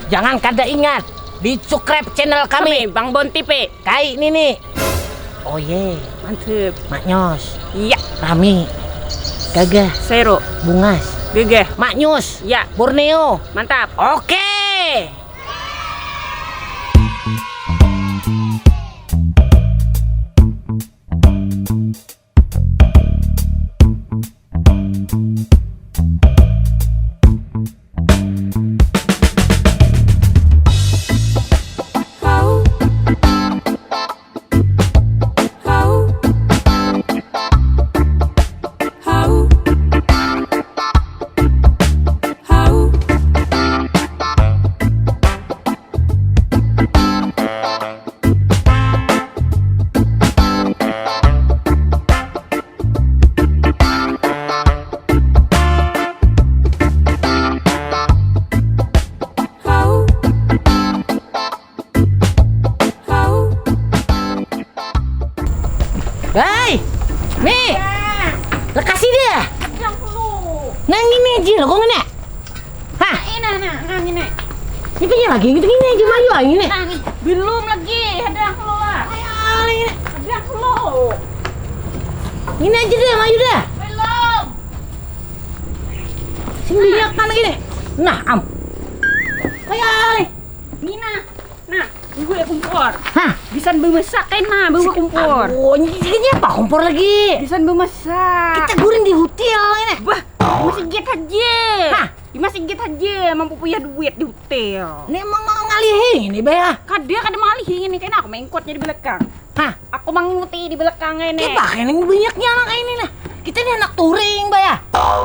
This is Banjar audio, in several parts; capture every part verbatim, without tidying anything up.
Jangan kada ingat di subscribe channel kami, Bang Bon T V. Kai nini. Oh ye, mantep. Maknyos. Iya. Rami. Gagah. Sero. Bungas. Gagah. Maknyus. Ya. Borneo. Mantap. Oke. Hei, Mi, lekasi dia. Nah, ini aja lo, kok ngene? Hah? Nah, ini, nah, nah, ini. Ini punya lagi, ini, ini aja mayu aja ini. Nah, ini. Belum lagi, ada yang keluar. Ayo, ini. Ada yang keluar. Ini aja deh, mayu deh. Belum. Sini banyak kan lagi nih. Nah, am. Ayo, nih. Nina. Nah, bawa kompor. Hah? Bisan bemasak kan nah, bawa kompor. Aduh, ini, ini apa kompor lagi? Bisan bemasak. Kita guring di hotel ini. Bah, di masjid aja. Hah? Di masjid aja, mampu puyah duit di hotel. Ini emang mau ngalihin ini, Bah, ya? Kada, kada malihin ini, kena aku mengkotnya di belakang. Hah? Aku manguti di belakang ini. Kita ini banyaknya anak ini nah. Kita ini anak touring, Bah, ya.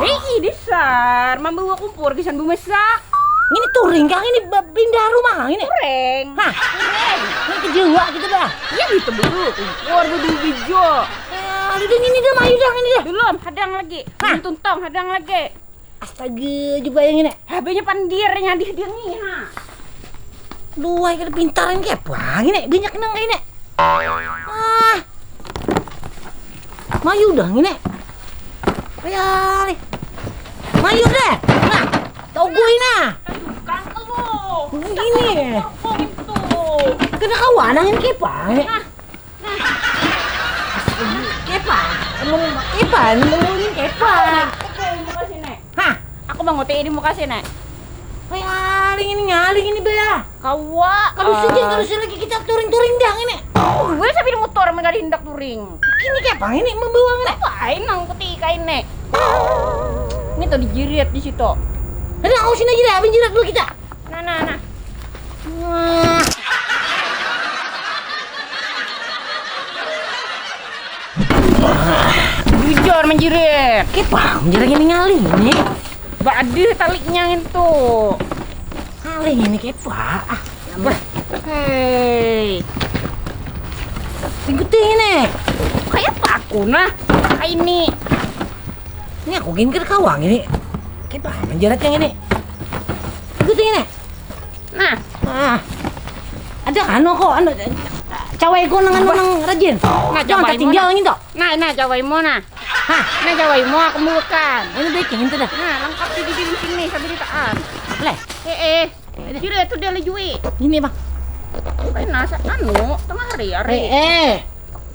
Hei, dasar, mambawa kompor gasan bemasak. Ini touring kah ini ba- pindah rumah kah ini? Touring. Hah? Touring. Ini ke Jawa gitu, Bah. Ya gitu dulu. Kompor dulu bijo. Ya, udah ini dah, mayu dah ini dah. Belum, hadang lagi. Hah? Belum tuntung, hadang lagi. Astaga, coba yang ini. Habisnya pandir nyadih dia nih, ha. Duh, ai kada pintar ini kayak apa ini? Banyak nang ini. Ah. Mayu dah ini. Ayo, nih. Mayu deh. Nah, tau gue nah. Tukang lu. Ini. Tepung itu. Kena kawan nang ini kayak apa ini? Nah. Kepa, mun kepa, nulungin kepa. Oke, muka sini. Hah? Aku manguti di muka sini. Kayak ngaling ini, ngaling ini, Bea. Kawa. Kalau sini, kalau sini lagi kita touring-touring dah ini. Gue sambil mutur, mun kada hendak touring. Ini kayak apa ini membuang ini? Apain nang putih kain nih? Ini tuh dijirit di situ. Ada, aku sini aja deh, abis jirat dulu kita. Nah, nah, nah. Wah. Bujur menjirit. Kepa, menjirit ini ngaling ini. Ba ada talinya itu. Ngaling ini kepa. Ah, bah. Hei. Ikuti ini. Kayak apa aku nah? Kayak ini. Ini aku gini kada kawa ini. Kita menjerat yang ini. Ikuti ini. Nah. Ah. Ada kan kok anu cawai ko nang anu nang rajin. Nah, jangan cawai tinggal gitu. Nah, nah cawai mo nah. Hah, nah cawai mo aku bukan. Ini bikin itu dah. Nah, lengkap di dinding sini sabiritaan. Leh. Eh, eh. Kira itu dia lejui. Gini, Bang. Kayak nasa anu tengah hari hari. Eh, eh.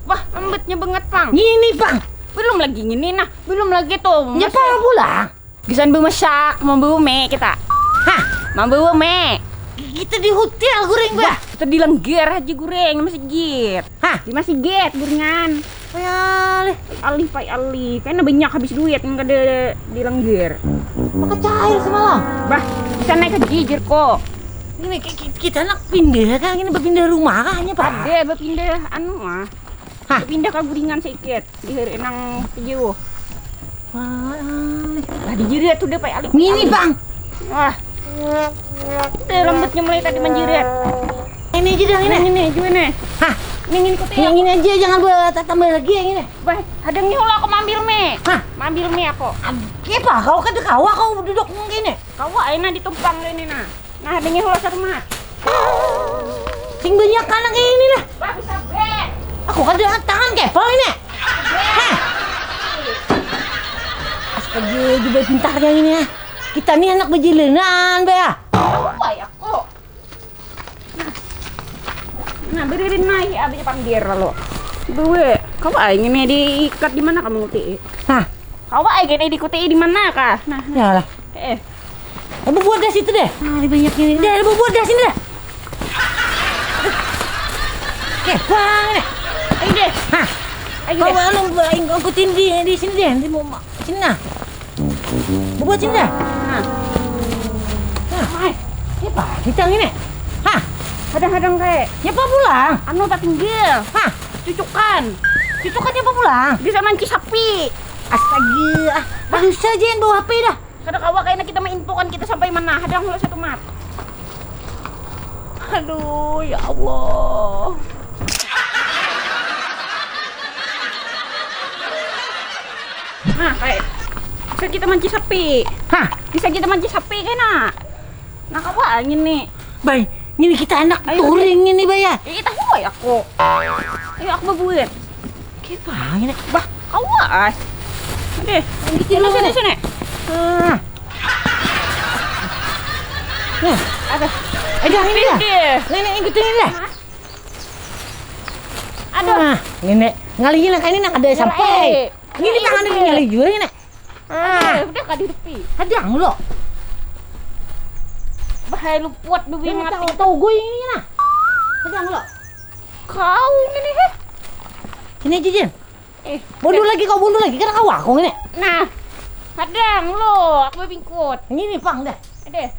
Wah, lembutnya banget, Bang. Gini, Bang. Belum lagi gini nah, belum lagi tuh. Ya apa pulang? Gasan bemasak, mambawa mie kita. Hah? Mambawa mie. Kita di hotel guring, Bah. Kita di langgar aja guring, di masjid. Hah? Di masjid guringan. Pai alih. Alih, pai alih. Kena banyak habis duit, nang kada di langgar. Maka cair semalam. Bah, bisa naik haji, jer ko. Ini ki- ki- kita nak pindah kah? Ini berpindah rumah kah? Hanya apa? Ada berpindah anu ah. Hah? Pindah ke guringan sedikit. Di hari enang jauh. Wah, lah di diri tuh dia pakai alit. Ini, Bang. Wah. Dia lembutnya mulai tadi menjirit. Ini aja dah ini. Ini juga nih. Hah? Ini ini kote. Yang ini aja jangan buat tambah lagi yang ini. Bah, ada nih aku mambil me. Hah? Mambil me aku. Apa? Kau kada kawa kau duduk mungkin nih. Kawa enak ditumpang ini nah. Nah, dingin ulah sarumat. Sing banyak anak ini nah. Bah, bisa be. Aku kada tangan kepal ini. Hah. Astaga, juga pintarnya ini ya. Kita nih anak bejelenan, Bea. Apa ya kok? Nah, beririn mai, abis pandir lalu. Dua. Kau aing ini diikat di mana kamu ti? Nah, kau aing ini dikuti di mana kah? Nah, nah. Ya lah. Eh. Eh, buat dah situ deh. Nah, ini banyak ini. Dah, buat dah sini dah. Oke, bang deh. Ayo deh. Hah? Ayo deh. Kau anu, aing angkutin di, di sini deh. Di mau sini nah. Buat sini dah. Nah. Nah. Hai. Siapa? Kita ini. Hah? Hadang-hadang kayak. Siapa pulang? Anu tak tinggal. Hah? Cucukan. Cucukan siapa pulang? Bisa manci sapi. Astaga. Ah, baru saja yang bawa H P dah. Kada kawa kayaknya kita menginfokan kita sampai mana. Hadang lah satu mat. Aduh, ya Allah. Nah, kayak bisa kita manci sapi. Hah? Bisa kita manci sapi kena. Nah, kawa angin nih. Bay, ini kita anak Ayo, touring ini, Bay, ya. Ih, tahu ya aku. Ayo, aku babuin. Kita ini. Bah, kawa ah. Oke, Ini sini, dulu, sini, nih. Sini. Ah. Nah, Ada. Ayo, ini ya. Dia. Nenek ikutin ini lah. Aduh. Nah, nenek ngalihin lah, ini nak ada sampai. Ini tangan ini nyali juga ini. Ah, udah kadi tepi. Hadang lo. Bahaya lu puat dubi mati. Tahu tahu gue ini nah. Hadang lo. Kau ini heh. Sini aja, Jin. Eh, mundur lagi kau, mundur lagi, karena kau aku ini. Nah. Hadang lo, aku bingkut. Ini nih, Pang, dah. Ada.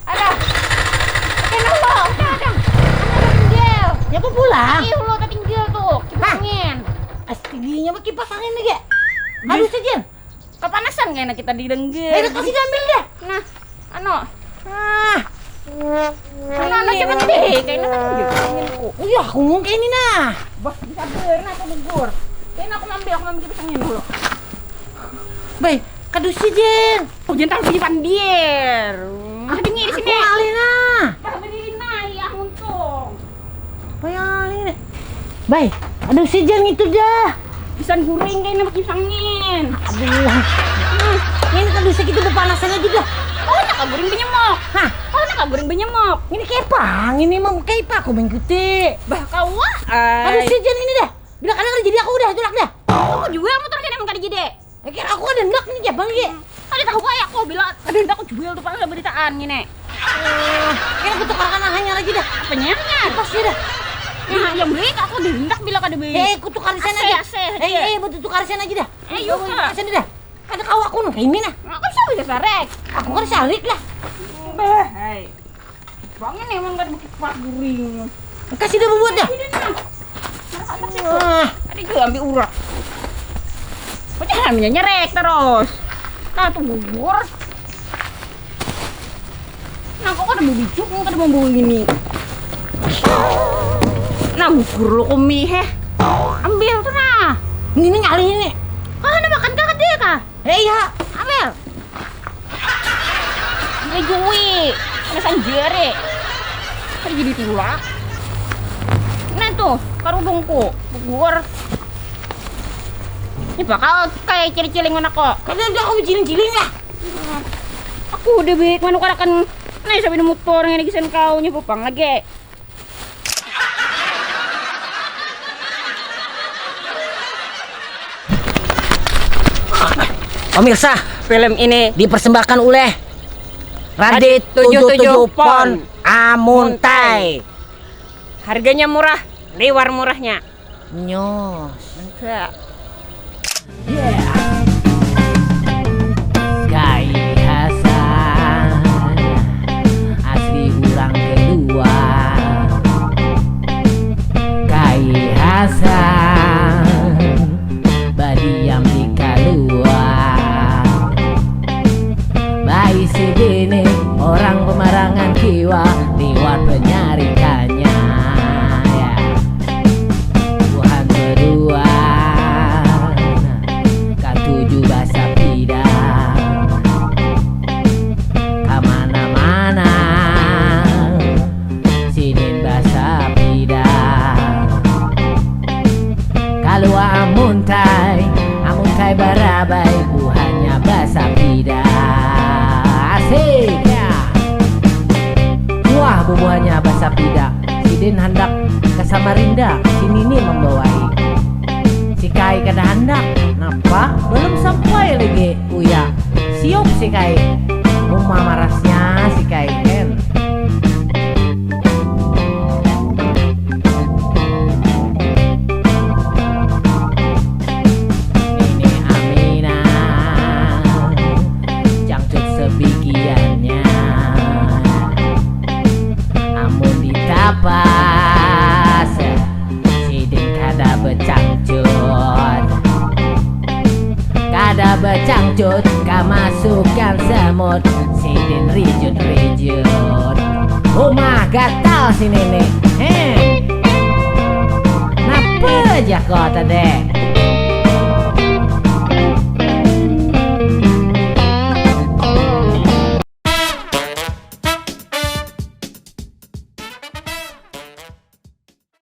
Ada. Ada nang lo, ada, ada. Ada tinggal. Siapa pulang? Ih, lo tertinggal tuh. Hah? Kibangin. Astiginya mah kipas angin lagi. Aduh, sajian. Kepanasan kayaknya kita di dengge. Eh, kasih diambil deh. Nah, anu. Ah. Anu, anu, cepet deh. Kayaknya kan gitu. Anginku. Oh iya, aku ngomong kayak ini nah. Bah, bisa bener aku gugur. Kayaknya aku ngambil, aku ngambil kipas angin dulu. Bay, kadusi, Jen. Hujan taruh di pandir. Ah, dingin di sini. Aku alih nah. Bah, berdiri nah, iya, untung. Bay, alih nih. Bay, kadusi, Jen, itu dah. Bisa guring kayak nama kipas angin. Aduh. Hmm. Ini kadusi kita berpanasan aja dah. Oh, nak guring penyemok. Hah? Oh, nak guring penyemok. Ini kepang, ini mau kepa aku mengikuti. Bah, kawa. Kadusi, Jen, ini dah. Bila kadang jadi aku dah, tulak dah. Aku jual motor kena mengkali jadi. Oke, aku ada hendak nih, Jabang, Ki. Kada tahu kaya aku bila ada hendak aku jual tuh, pang, ada beritaan gini. Eh, ini aku tukarkan hanya lagi dah. Apanya? Pasti dah. Nah, yang baik aku ada hendak bila kada baik. Eh, aku tukar di sana aja. Eh, eh, betul tukar di sana aja dah. Ayo, Kak. Sana dah. Kada kau aku nang kayak ini nah. Aku bisa bisa sarek. Aku kan sarik lah. Bah, hai. Bangin emang kada bekipas guring. Kasih dah buat dah. Ini nah. Nah, apa sih tuh? Ah. Ada juga ambil urak. Kok jangan punya nyerek terus. Nah, tuh gugur. Nah, kok kada mau bijuk, kada mau bawa ini. Nah, gugur lo kumi, heh. Ambil tuh nah. Ini ngalih ini. Kau ada makan kah, kada kah? Hei, ya. Ambil. Ini jui. Ada sanjare. Kan jadi tulak. Nah tuh, karudungku. Gugur. Ini bakal kayak ciling-ciling anak kok. Kada ada aku ciling-ciling lah. Aku udah baik manukarakan. Nah, sampai motor yang digisan kau, nyebupang lagi. Pemirsa, film ini dipersembahkan oleh Radit tujuh tujuh Pon Amuntai. Harganya murah, liwar murahnya. Nyos. Mantap. Kai Hasan asli urang kedua. Kai Hasan badiam di kaluar. Baisi bini orang pemarangan kiwa liwat penyarikannya. Ya. Tuhan berdua. Buhannya basapida, sidin handak ka Samarinda, si Nini mambawai. Si Kai kada handak, napa? Balum sampai lagi Uya. Siup si Kai. Uma marasnya si Kai, hen. Nini Aminah, cangcut sebigiannya. Amun ditapas, sidin kada becangcut. Kada becangcut, kamasukan semut, sidin rijut-rijut. Uma gatal si Nini, hen. Napa jar ko tadi?